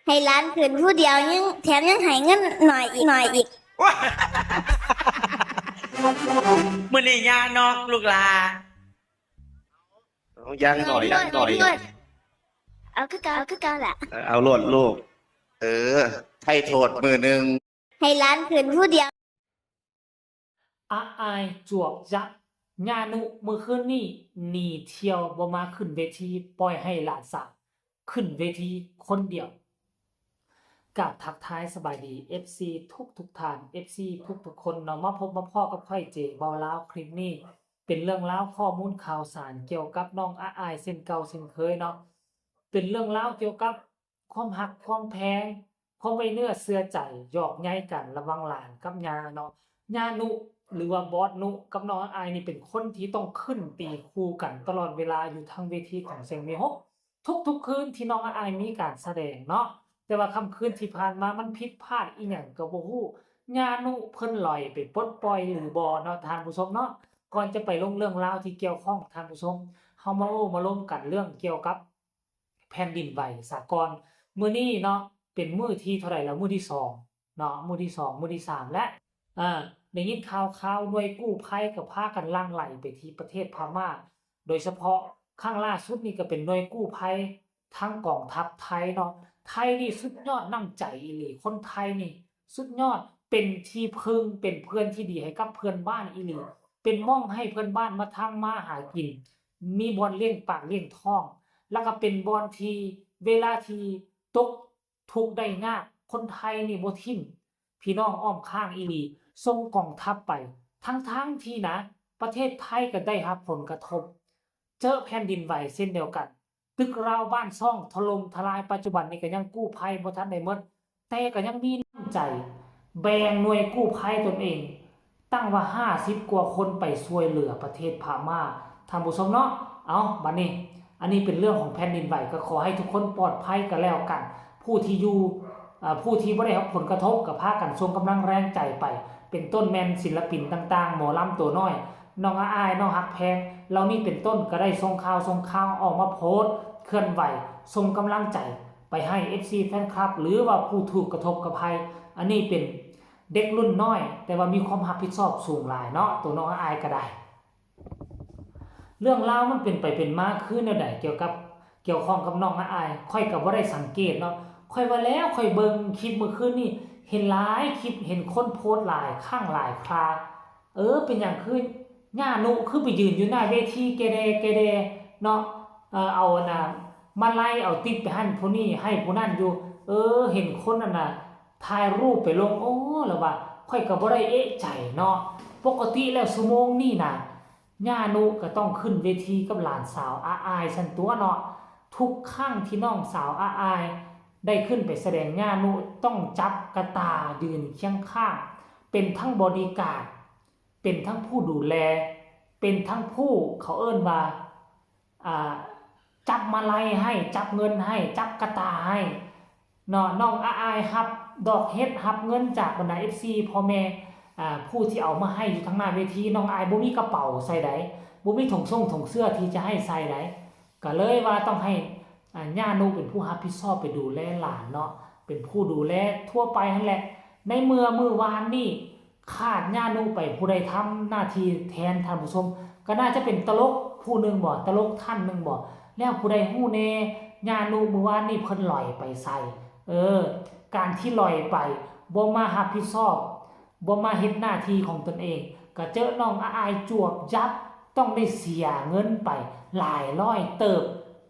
ໃຫ້ຫຼານຂຶ້ນຜູ້ດຽວຍັງ ແຖມຍັງໃຫ້ເງິນໜ້ອຍອີກ ໜ້ອຍອີກ. ມື້ນີ້ຍ່ານອກລູກຫຼ້າ. ຍັງໜ້ອຍ ຍັງໜ້ອຍ. ເອົາຄືເກົ່າ ເອົາຄືເກົ່າລະ. ເອີ ເອົາໂລດລູກ. ເອີ ໃຫ້ໂທດມື້ໜຶ່ງ. ໃຫ້ຫຼານຂຶ້ນຜູ້ດຽວ. ອາອາຍຈວກຍັກ ຍ່ານຸມື້ຄືນນີ້ໜີທ່ຽວ ບໍ່ມາຂຶ້ນເວທີ ປ່ອຍໃຫ້ຫຼານສາວຂຶ້ນເວທີຄົນດຽວ. ກາບທັກທາຍສະບາຍດີ ເອັຟຊີ ທຸກໆທ່ານ ເອັຟຊີ ທຸກໆຄົນເນາະ ມາພົບມາພໍ້ກັບຂ້ອຍ ເຈ ເວົ້າລາວ. ຄລິບນີ້ເປັນເລື່ອງລາວ ຂໍ້ມູນຂ່າວສານກ່ຽວກັບນ້ອງອາອາຍເຊັ່ນເກົ່າເຊັ່ນເຄີຍເນາະ. ເປັນເລື່ອງລາວກ່ຽວກັບ ຄວາມຮັກຄວາມແພງ ຄວາມໄວ້ເນື້ອເຊື່ອໃຈ ຫຍອກໃຍກັນລະຫວ່າງຫຼານກັບຍ່າເນາະ. ຍ່ານຸ ຫຼືວ່າບອດນຸ ກັບນ້ອງອາອາຍນີ້ເປັນຄົນທີ່ຕ້ອງຂຶ້ນຕີຄູ່ກັນຕະຫຼອດເວລາຢູ່ທາງເວທີຂອງແຊງເມຫົກ ທຸກໆຄືນທີ່ນ້ອງອາອາຍມີການສະແດງເນາະ. ແຕ່ວ່າຄ່ຳຄືນທີ່ຜ່ານມາມັນຜິດພາດອີ່ຫຍັງກໍບໍ່ຮູ້ ຍ່ານຸເພິ່ນຫຼອຍໄປປົດປ່ອຍຫຼືບໍ່ເນາະທ່ານຜູ້ຊົມເນາະ. ກ່ອນຈະໄປລົງເລື່ອງລາວທີ່ກ່ຽວຂ້ອງ ທ່ານຜູ້ຊົມ ເຮົາມາເວົ້າມາລົມກັນເລື່ອງກ່ຽວກັບ ແຜ່ນດິນໄຫວສາກອນ. ມື້ນີ້ເນາະ ເປັນມື້ທີເທົ່າໃດແລ້ວ? ມື້ທີສອງເນາະ ມື້ທີສອງ ມື້ທີສາມແລ້ວ. ເອີ ໄດ້ຍິນຂ່າວໆ ໜ່ວຍກູ້ໄພກໍພາກັນຫຼັ່ງໄຫຼໄປທີ່ປະເທດພະມ້າ ໂດຍສະເພາະຄັ້ງລ່າສຸດນີ້ກໍເປັນໜ່ວຍກູ້ໄພທາງກອງທັບໄທເນາະ. ໄທນີ້ສຸດຍອດນ້ຳໃຈອີ່ຫຼີ ຄົນໄທນີ້ສຸດຍອດ ເປັນທີ່ເພິ່ງ ເປັນເພື່ອນທີ່ດີໃຫ້ກັບເພື່ອນບ້ານອີ່ຫຼີ ເປັນໝ່ອງໃຫ້ເພື່ອນບ້ານມາທຳມາຫາກິນ ມີບ່ອນລ້ຽງປາກລ້ຽງທ້ອງ ແລ້ວກໍເປັນບ່ອນທີ່ເວລາທີ່ຕົກທຸກໄດ້ຍາກ ຄົນໄທນີ້ບໍ່ຖິ້ມພີ່ນ້ອງອ້ອມຂ້າງອີ່ຫຼີ ສົ່ງກອງທັບໄປ ທັງໆທີ່ນະ ປະເທດໄທກໍໄດ້ຮັບຜົນກະທົບ ເຈີແຜ່ນດິນໄຫວເຊັ່ນດຽວກັນ ຕຶກລາວບ້ານຊ່ອງຖະຫຼົ່ມທະລາຍ ປັດຈຸບັນນີ້ກໍຍັງກູ້ໄພບໍ່ທັນໄດ້ໝົດ ແຕ່ກໍຍັງມີນ້ຳໃຈແບ່ງໜ່ວຍກູ້ໄພຕົນເອງ ຕັ້ງວ່າຫ້າສິບກວ່າຄົນໄປຊ່ວຍເຫຼືອປະເທດພະມ້າ ທ່ານຜູ້ຊົມເນາະ. ເອົາ ບັດນີ້ ອັນນີ້ເປັນເລື່ອງຂອງແຜ່ນດິນໄຫວ ກໍຂໍໃຫ້ທຸກຄົນປອດໄພກໍແລ້ວກັນ ຜູ້ທີ່ຢູ່ ເອີ ຜູ້ທີ່ບໍ່ໄດ້ຮັບຜົນກະທົບກໍພາກັນສົ່ງກຳລັງແຮງໃຈໄປ ເປັນຕົ້ນແມ່ນສິນລະປິນຕ່າງໆ ໝໍລຳຕົວນ້ອຍ ນ້ອງອາອາຍ ນ້ອງຮັກແພງ ເຫຼົ່ານີ້ເປັນຕົ້ນ ກໍໄດ້ສົ່ງຂ່າວ ສົ່ງຂ່າວອອກມາໂພສເຄື່ອນໄຫວ ສົ່ງກຳລັງໃຈໄປໃຫ້ເອັຟຊີແຟນຄລັບ ຫຼືວ່າຜູ້ຖືກກະທົບກະໄພ ອັນນີ້ເປັນເດັກລຸ້ນນ້ອຍ ແຕ່ວ່າມີຄວາມຮັບຜິດຊອບສູງຫຼາຍເນາະ ໂຕນ້ອງອາອາຍກໍໄດ້. ເລື່ອງລາວມັນເປັນໄປເປັນມາຄືແນວໃດ ກ່ຽວກັບ ກ່ຽວຂ້ອງກັບນ້ອງອາອາຍ ຂ້ອຍກໍບໍ່ໄດ້ສັງເກດເນາະ ຂ້ອຍວ່າແລ້ວ ຂ້ອຍເບິ່ງຄລິບມື້ຄືນນີ້ ເຫັນຫຼາຍຄລິບ ເຫັນຄົນໂພສຫຼາຍຄັ້ງຫຼາຍຄາ ເອີ ເປັນຫຍັງຄືຍ່ານຸຄືໄປຢືນຢູ່ໜ້າເວທີແກແດ່ແກແດ່ເນາະ ເອີ ເອົາອັນນ່າມາໄລ ເອົາຕິບໄປຫັ້ນຜູ້ນີ້ໃຫ້ຜູ້ນັ້ນຢູ່ ເອີ ເຫັນຄົນອັນນ່າຖ່າຍຮູບໄປລົງ ໂອ້ ລະວ່າ ຂ້ອຍກໍບໍ່ໄດ້ເອະໃຈເນາະ ປົກກະຕິແລ້ວຊົ່ວໂມງນີ້ນະ ຍ່ານຸກໍຕ້ອງຂຶ້ນເວທີກັບຫຼານສາວອາອາຍຊັ້ນຕົວະເນາະ ທຸກຄັ້ງທີ່ນ້ອງສາວອາອາຍໄດ້ຂຶ້ນໄປສະແດງ ຍ່ານຸຕ້ອງຈັບກະຕ່າຢືນຄຽງຂ້າງ ເປັນທັງບໍດີກາດ ເປັນທັງຜູ້ດູແລ ເປັນທັງຜູ້ ເຂົາເອີ້ນວ່າ ອ່າ ຈັບມາໄລໃຫ້ ຈັບເງິນໃຫ້ ຈັບກະຕ່າໃຫ້ເນາະ ນ້ອງອາອາຍຮັບດອກເຫັດ ຮັບເງິນຈາກບັນດາເອັຟຊີ ພໍ່ແມ່ ອ່າ ຜູ້ທີ່ເອົາມາໃຫ້ຢູ່ທາງໜ້າເວທີ ນ້ອງອາຍບໍ່ມີກະເປົາໃສ່ໃດ ບໍ່ມີຖົງຊົງຖົງເສື້ອທີ່ຈະໃຫ້ໃສ່ໃດ ກໍເລີຍວ່າຕ້ອງໃຫ້ ອ່າ ຍ່ານຸເປັນຜູ້ຮັບຜິດຊອບໄປດູແລຫຼານເນາະ ເປັນຜູ້ດູແລທົ່ວໄປຫັ້ນແຫຼະ ໃນເມື່ອມື້ວານນີ້ ຂາດຍ່ານຸໄປ ຜູ້ໃດທຳໜ້າທີ່ແທນທ່ານຜູ້ຊົມ ກໍໜ້າຈະເປັນຕະຫຼົກຜູ້ໜຶ່ງບໍ ຕະຫຼົກທ່ານໜຶ່ງບໍ ແລ້ວຜູ້ໃດຮູ້ແດ່ ຍ່ານຸມື້ວານນີ້ເພິ່ນຫຼອຍໄປໃສ ເອີ ການທີ່ຫຼອຍໄປ ບໍ່ມາຮັບຜິດຊອບ ບໍ່ມາເຮັດໜ້າທີ່ຂອງຕົນເອງ ກະເຈີນ້ອງອາອາຍຈວບຢັບ ຕ້ອງໄດ້ເສຍເງິນໄປຫຼາຍຮ້ອຍເຕີບ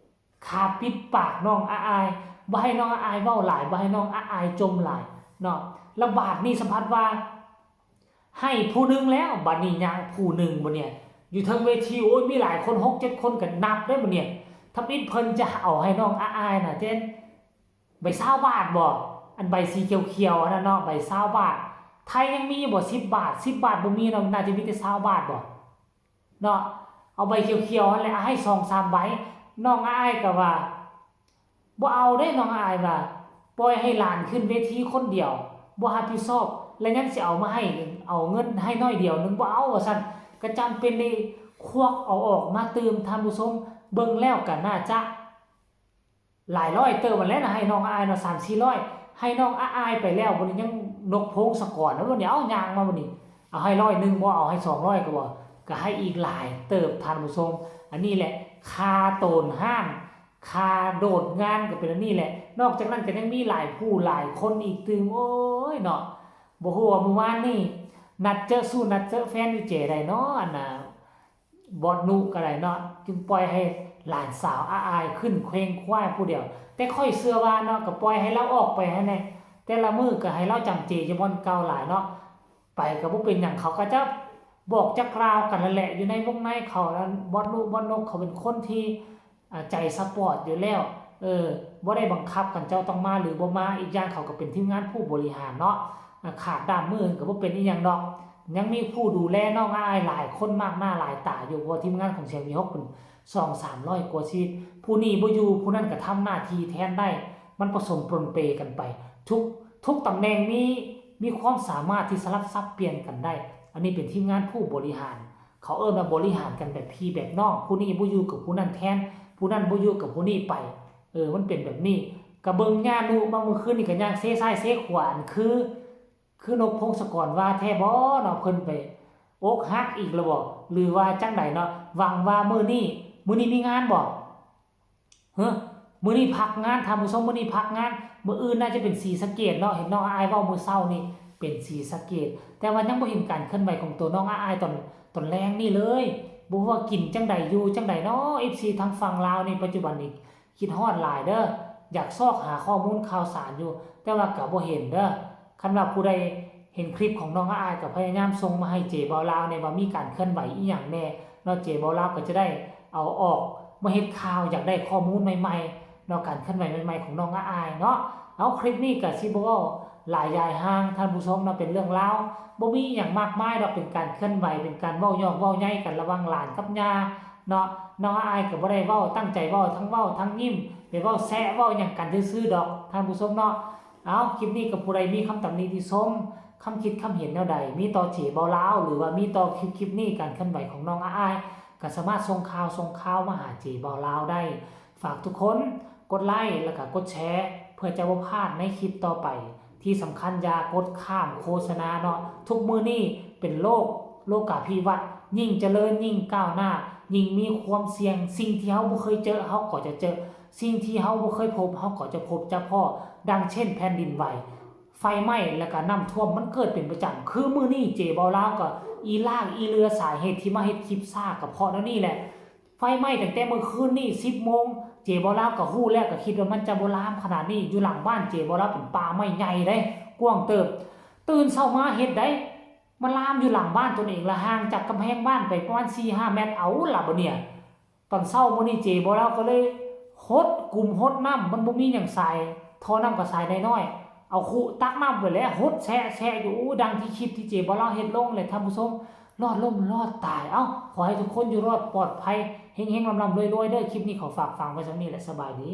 ຄ່າປິດປາກນ້ອງອາອາຍ ບໍ່ໃຫ້ນ້ອງອາອາຍເວົ້າຫຼາຍ ບໍ່ໃຫ້ນ້ອງອາອາຍຈົ່ມຫຼາຍເນາະ ລະບາດນີ້ສຳພັດວ່າ ໃຫ້ຜູ້ໜຶ່ງແລ້ວ ບາດນີ້ຍັງຜູ້ໜຶ່ງ ບາດນີ້ ຢູ່ເທິງເວທີ ໂອ້ຍ ມີຫຼາຍຄົນ ຫົກເຈັດຄົນ ກໍນັບເດ້ ບາດນີ້ ທຳອິດເພິ່ນຈະເອົາໃຫ້ນ້ອງອາອາຍນະ ເຊັ່ນ ໃບຊາວບາດບໍ ອັນໃບສີຂຽວໆ ອັນນັ້ນເນາະ ໃບຊາວບາດ ໄທຍັງມີຢູ່ບໍ ສິບບາດ ສິບບາດບໍ່ມີເນາະ ໜ້າຈະມີແຕ່ຊາວບາດບໍ ເນາະ ເອົາໃບຂຽວໆ ຫັ້ນແຫຼະ ໃຫ້ສອງສາມໃບ ນ້ອງອາອາຍກໍວ່າ ບໍ່ເອົາເດ້ ນ້ອງອາອາຍວ່າ ປ່ອຍໃຫ້ຫຼານຂຶ້ນເວທີຄົນດຽວ ບໍ່ຮັບຜິດຊອບ ແລະ ຍັງຊິເອົາມາໃຫ້ ເອົາເງິນໃຫ້ໜ້ອຍດຽວໜຶ່ງ ບໍ່ເອົາວ່າຊັ້ນ ກໍຈຳເປັນໄດ້ຄວັກເອົາອອກມາຕື່ມ ທ່ານຜູ້ຊົມ ເບິ່ງແລ້ວກໍໜ້າຈະ ຫຼາຍຮ້ອຍເຕີບຫັ້ນແຫຼະນະ ໃຫ້ນ້ອງອາອາຍເນາະ ສາມສີ່ຮ້ອຍ ໃຫ້ນ້ອງອາອາຍໄປແລ້ວ ບັດນີ້ຍັງນົກພົງສະກອນ ບັດນີ້ເອົາຍ່າງມາ ບັດນີ້ເອົາໃຫ້ຮ້ອຍໜຶ່ງບໍ່ ເອົາໃຫ້ສອງຮ້ອຍກໍບໍ່ ກໍໃຫ້ອີກຫຼາຍເຕີບທ່ານຜູ້ຊົມ. ອັນນີ້ແຫຼະ ຄ່າໂຕນຮ້ານ ຄ່າໂດດງານກໍເປັນອັນນີ້ແຫຼະ. ນອກຈາກນັ້ນກໍຍັງມີຫຼາຍຜູ້ຫຼາຍຄົນອີກຕື່ມ ໂອ້ຍເນາະ ບໍ່ຮູ້ວ່າມື້ວານນີ້ນັດເຈີ ສູ້ນັດເຈີແຟນຢູ່ເຈໃດເນາະ ອັນນ່າ ບອດນຸກໍໄດ້ເນາະ ຈຶ່ງປ່ອຍໃຫ້ຫຼານສາວອາອາຍຂຶ້ນເຄວ້ງຄວ້າຜູ້ດຽວ. ແຕ່ຂ້ອຍເຊື່ອວ່າເນາະ ກໍປ່ອຍໃຫ້ລາວອອກໄປຫັ້ນແຫຼະ ແຕ່ລະມື້ກໍໃຫ້ລາວຈຳເຈຢູ່ບ່ອນເກົ່າຫຼາຍເນາະ. ໄປກໍບໍ່ເປັນຫຍັງ ເຂົາກໍຈະບອກຈະກ່າວກັນຫັ້ນແຫຼະ ຢູ່ໃນວົງໃນເຂົາ ອັນ ບອດນຸ ບອດນົກ ເຂົາເປັນຄົນທີ່ ອາ ໃຈສະປອດຢູ່ແລ້ວ ເອີ ບໍ່ໄດ້ບັງຄັບກັນເຈົ້າຕ້ອງມາ ຫຼື ບໍ່ມາ. ອີກຢ່າງເຂົາກໍເປັນທີມງານຜູ້ບໍລິຫານເນາະ ອາ ຂາດດ້າມມືກໍບໍ່ເປັນອີ່ຫຍັງດອກ. ຍັງມີຜູ້ດູແລນ້ອງອາອາຍຫຼາຍຄົນ ມາກໜ້າຫຼາຍຕາຢູ່ ເພາະວ່າທີມງານຂອງສຽງວີຫົກເປັນສອງສາມຮ້ອຍກວ່າຊີວິດ ຜູ້ນີ້ບໍ່ຢູ່ ຜູ້ນັ້ນກໍທຳໜ້າທີ່ແທນໄດ້. ມັນປະສົມປົນເປກັນໄປ ທຸກ ທຸກຕຳແໜ່ງມີ ມີຄວາມສາມາດທີ່ສະຫຼັບສັບປ່ຽນກັນໄດ້. ອັນນີ້ເປັນທີມງານຜູ້ບໍລິຫານ ເຂົາເອີ້ນວ່າບໍລິຫານກັນແບບພີ່ແບບນ້ອງ ຜູ້ນີ້ບໍ່ຢູ່ກັບຜູ້ນັ້ນແທນ ຜູ້ນັ້ນບໍ່ຢູ່ກັບຜູ້ນີ້ໄປ ເອີ ມັນເປັນແບບນີ້. ກະເບິ່ງຍານຸມາມື້ຄືນນີ້ ກະຍ່າງເຊຊ້າຍເຊຂວາ ອັນຄື ຄືນົກພົງສະກອນວ່າແທ້ບໍ່ເນາະ ເພິ່ນໄປອົກຫັກອີກແລ້ວບໍ່ ຫຼືວ່າຈັ່ງໃດເນາະ. ຫວັງວ່າມື້ນີ້ ມື້ນີ້ມີງານບໍ່? ເຮີ ມື້ນີ້ພັກງານທ່ານຜູ້ຊົມ ມື້ນີ້ພັກງານ ມື້ອື່ນໜ້າຈະເປັນສີສະເກດເນາະ. ເຫັນນ້ອງອາອາຍເວົ້າມື້ເຊົ້ານີ້ເປັນສີສະເກດ ແຕ່ວ່າຍັງບໍ່ເຫັນການເຄື່ອນໄຫວຂອງໂຕນ້ອງອາອາຍຕອນ ຕອນແລງນີ້ເລີຍ. ບໍ່ຮູ້ວ່າກິນຈັ່ງໃດ ຢູ່ຈັ່ງໃດເນາະ ເອັຟຊີທາງຝັ່ງລາວນີ້ ປັດຈຸບັນນີ້ຄິດຮອດຫຼາຍເດີ້ ຢາກຊອກຫາຂໍ້ມູນຂ່າວສານຢູ່ ແຕ່ວ່າກໍບໍ່ເຫັນເດີ້. ຄັນວ່າຜູ້ໃດ ເຫັນຄລິບຂອງນ້ອງອາອາຍກໍພະຍາຍາມສົ່ງມາໃຫ້ເຈເບົາລາວແດ່ວ່າມີການເຄື່ອນໄຫວອີ່ຫຍັງແດ່ເນາະ ເຈເບົາລາວກໍຈະໄດ້ເອົາອອກມາເຮັດຂ່າວ ຢາກໄດ້ຂໍ້ມູນໃໝ່ໆເນາະ ການເຄື່ອນໄຫວໃໝ່ໆຂອງນ້ອງອາອາຍເນາະ. ເອົາ ຄລິບນີ້ກໍຊິບໍ່ເວົ້າຫຼາຍຍາຍຫ່າງທ່ານຜູ້ຊົມເນາະ ເປັນເລື່ອງລາວ ບໍ່ມີອີ່ຫຍັງມາກມາຍດອກ ເປັນການເຄື່ອນໄຫວ ເປັນການເວົ້າຫຍອກເວົ້າໃຍກັນລະຫວ່າງຫຼານກັບຍ່າເນາະ. ນ້ອງອາອາຍກໍບໍ່ໄດ້ເວົ້າ ຕັ້ງໃຈເວົ້າ ທັງເວົ້າທັງຍິ້ມ ໄປເວົ້າແຊະເວົ້າຫຍັງກັນຊື່ໆດອກທ່ານຜູ້ຊົມເນາະ. ເອົາ ຄລິບນີ້ກໍຜູ້ໃດມີຄຳຕຳໜິຕິຊົມ ຄຳຄິດຄຳເຫັນແນວໃດ ມີຕໍ່ເຈເບົາລາວ ຫຼືວ່າມີຕໍ່ຄລິບ ຄລິບນີ້ ການເຄື່ອນໄຫວຂອງນ້ອງອາອາຍ ກໍສາມາດສົ່ງຂ່າວ ສົ່ງຂ່າວມາຫາເຈເບົາລາວໄດ້. ຝາກທຸກຄົນກົດໄລ ແລ້ວກໍກົດແຊ ເພື່ອຈະບໍ່ພາດໃນຄລິບຕໍ່ໄປ. ທີ່ສຳຄັນຢ່າກົດຂ້າມໂຄສະນາເນາະ ທຸກມື້ນີ້ເປັນໂລກ ໂລກາພິວັດ ຍິ່ງຈະເລີນ ຍິ່ງກ້າວໜ້າ ຍິ່ງມີຄວາມສ່ຽງ ສິ່ງທີ່ເຮົາບໍ່ເຄີຍເຈີ ເຮົາກໍຈະເຈີ ສິ່ງທີ່ເຮົາບໍ່ເຄີຍພົບ ເຮົາກໍຈະພົບຈະພໍ້ ດັ່ງເຊັ່ນແຜ່ນດິນໄຫວ ໄຟໄໝ້ ແລ້ວກະນ້ຳຖ້ວມ ມັນເກີດເປັນປະຈຳ. ຄືມື້ນີ້ເຈເບົາລາວກໍອີລາກອີເລືອ ສາເຫດທີ່ມາເຮັດຄລິບຊ້າກໍເພາະແນວນີ້ແຫຼະ ໄຟໄໝ້ຕັ້ງແຕ່ມື້ຄືນນີ້ສິບໂມງ ເຈເບົາລາວກໍຮູ້ແລ້ວ ກໍຄິດວ່າມັນຈະບໍ່ລາມຂະໜາດນີ້. ຢູ່ຫຼັງບ້ານເຈເບົາລາວເປັນປ່າໄມ້ໃຫຍ່ເດ້ ກວ້າງເຕີບ ຕື່ນເຊົ້າມາເຮັດໃດ ມາລາມຢູ່ຫຼັງບ້ານຕົນເອງ ລະຫ່າງຈາກກຳແພງບ້ານໄປປະມານສີ່ຫ້າແມັດ. ເອົາລະບາດນີ້ ຕອນເຊົ້າມື້ນີ້ເຈເບົາລາວກໍເລີຍຫົດກຸມຫົດນ້ຳ ມັນບໍ່ມີຫຍັງສາຍ ທໍ່ນ້ຳກໍສາຍນ້ອຍໆ ເອົາຄຸຕັກນ້ຳໄປແຫຼະ ຫົດແຊະໆຢູ່ ໂອ້ ດັ່ງທີ່ຄລິບທີ່ເຈເບົາລາວເຮັດລົງແຫຼະທ່ານຜູ້ຊົມ ລອດລົ້ມລອດຕາຍ. ເອົ້າ ຂໍໃຫ້ທຸກຄົນຢູ່ລອດປອດໄພ ເຮັງໆ ລຳໆ ລວຍໆ ເດີ້. ຄລິບນີ້ຂໍຝາກຝັງໄວ້ສ່ຳນີ້ແຫຼະ ສະບາຍດີ.